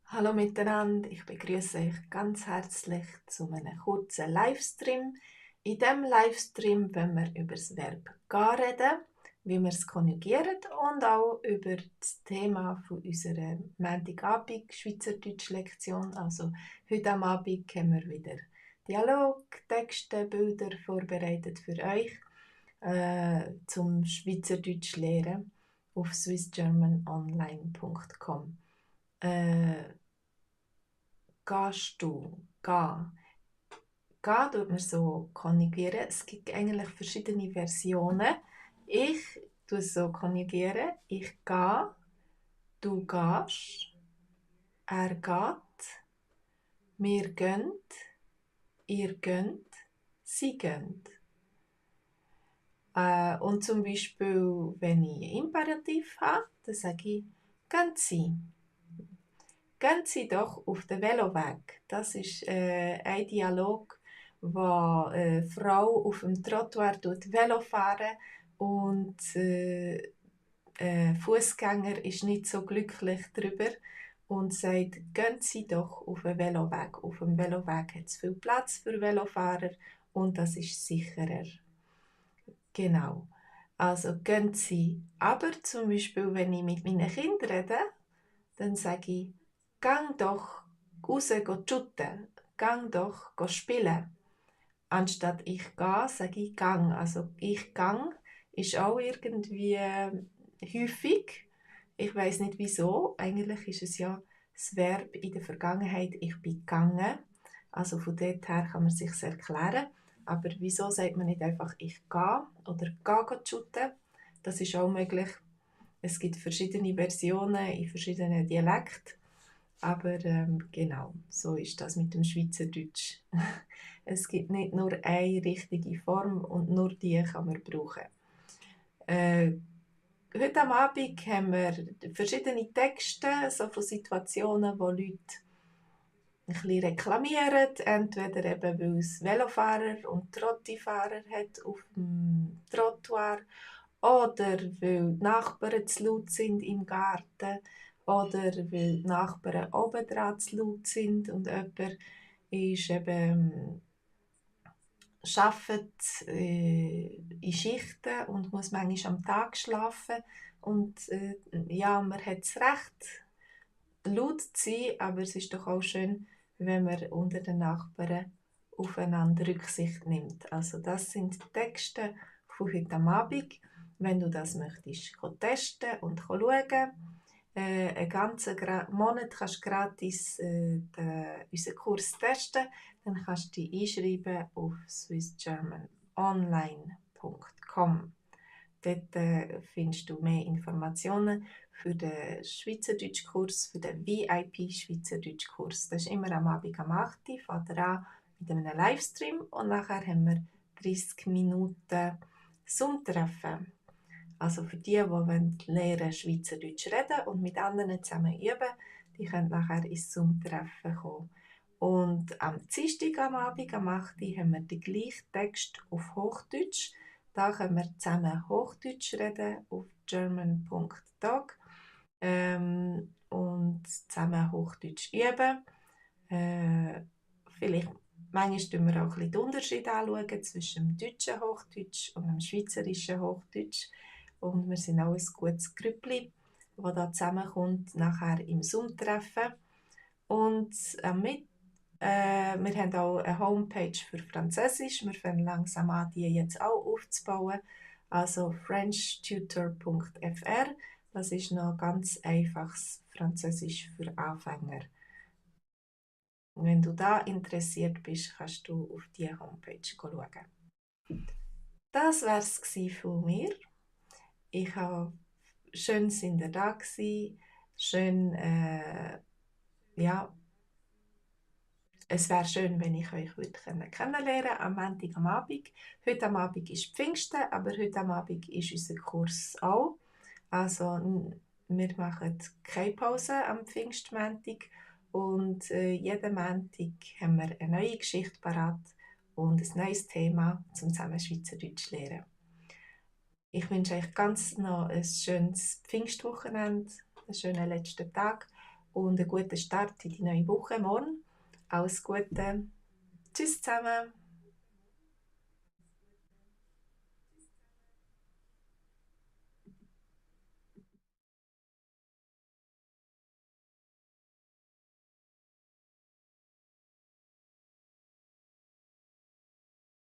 Hallo miteinander, ich begrüße euch ganz herzlich zu einem kurzen Livestream. In diesem Livestream wollen wir über das Verb «gehen» reden, wie wir es konjugieren und auch über das Thema von unserer Montagabend Schweizerdeutsch-Lektion. Also heute am Abend haben wir wieder Dialog, Texte, Bilder vorbereitet für euch zum Schweizerdeutsch lernen auf swissgermanonline.com. Gehst du, geh. Geh tut man so konjugieren. Es gibt eigentlich verschiedene Versionen. Ich tue es so konjugieren. Ich gehe, du gehst, er geht, wir gehen, ihr geht, sie gehen. Und zum Beispiel, wenn ich Imperativ habe, dann sage ich, gehen Sie. Gehen Sie doch auf den Veloweg. Das ist ein Dialog, wo eine Frau auf dem Trottoir Velo fahren und Fußgänger ist nicht so glücklich darüber und sagt, gehen Sie doch auf den Veloweg. Auf dem Veloweg hat es viel Platz für Velofahrer und das ist sicherer. Genau. Also gehen Sie. Aber zum Beispiel, wenn ich mit meinen Kindern rede, dann sage ich, gang doch raus shooten, gang doch spielen. Anstatt ich gehe, sage ich gang. Also ich gang ist auch irgendwie häufig. Ich weiß nicht wieso. Eigentlich ist es ja das Verb in der Vergangenheit, ich bin gegangen. Also von dort her kann man sich erklären. Aber wieso sagt man nicht einfach ich gehe oder gehe shooten? Das ist auch möglich. Es gibt verschiedene Versionen in verschiedenen Dialekten. Aber genau, so ist das mit dem Schweizerdeutsch. Es gibt nicht nur eine richtige Form und nur die kann man brauchen. Äh, Heute am Abend haben wir verschiedene Texte so von Situationen, wo Leute ein bisschen reklamieren. Entweder eben, weil es Velofahrer und Trottifahrer hat auf dem Trottoir oder weil die Nachbarn zu laut sind im Garten oder weil die Nachbarn oben dran zu laut sind und jemand ist eben arbeitet in Schichten und muss manchmal am Tag schlafen und ja, man hat das Recht, laut zu sein, aber es ist doch auch schön, wenn man unter den Nachbarn aufeinander Rücksicht nimmt. Also das sind die Texte von heute am Abend. Wenn du das möchtest testen und schauen, einen ganzen Monat kannst du gratis unseren Kurs testen, dann kannst du dich einschreiben auf swissgermanonline.com. Dort findest du mehr Informationen für den Schweizerdeutschkurs, für den VIP-Schweizerdeutschkurs. Das ist immer am Abend am 8 Uhr, fängt er an mit einem Livestream und nachher haben wir 30 Minuten Zoom-Treffen. Also für die lernen Schweizerdeutsch reden und mit anderen zusammen üben, die können nachher ins Zoom-Treffen kommen. Und am Dienstag am Abend, am 8 Uhr, haben wir den gleichen Text auf Hochdeutsch. Da können wir zusammen Hochdeutsch reden auf german.dog und zusammen Hochdeutsch üben. Vielleicht manchmal schauen wir auch ein bisschen den Unterschied anschauen zwischen dem deutschen Hochdeutsch und dem schweizerischen Hochdeutsch. Und wir sind auch ein gutes Grüppli, das da zusammenkommt, nachher im Zoom-Treffen. Und wir haben auch eine Homepage für Französisch. Wir fangen langsam an, die jetzt auch aufzubauen. Also frenchtutor.fr. Das ist noch ganz einfaches Französisch für Anfänger. Wenn du da interessiert bist, kannst du auf die Homepage schauen. Das war es von mir. Ich habe schön sind ihr da gewesen. Schön, ja, es wäre schön, wenn ich euch heute kennenlernen am Montag am Abend. Heute am Abend ist Pfingsten, aber heute am Abend ist unser Kurs auch. Also wir machen keine Pause am Pfingstmontag und jeden Montag haben wir eine neue Geschichte parat und ein neues Thema zum zusammen Schweizerdeutsch lernen. Ich wünsche euch ganz noch ein schönes Pfingstwochenende, einen schönen letzten Tag und einen guten Start in die neue Woche morgen. Alles Gute. Tschüss zusammen.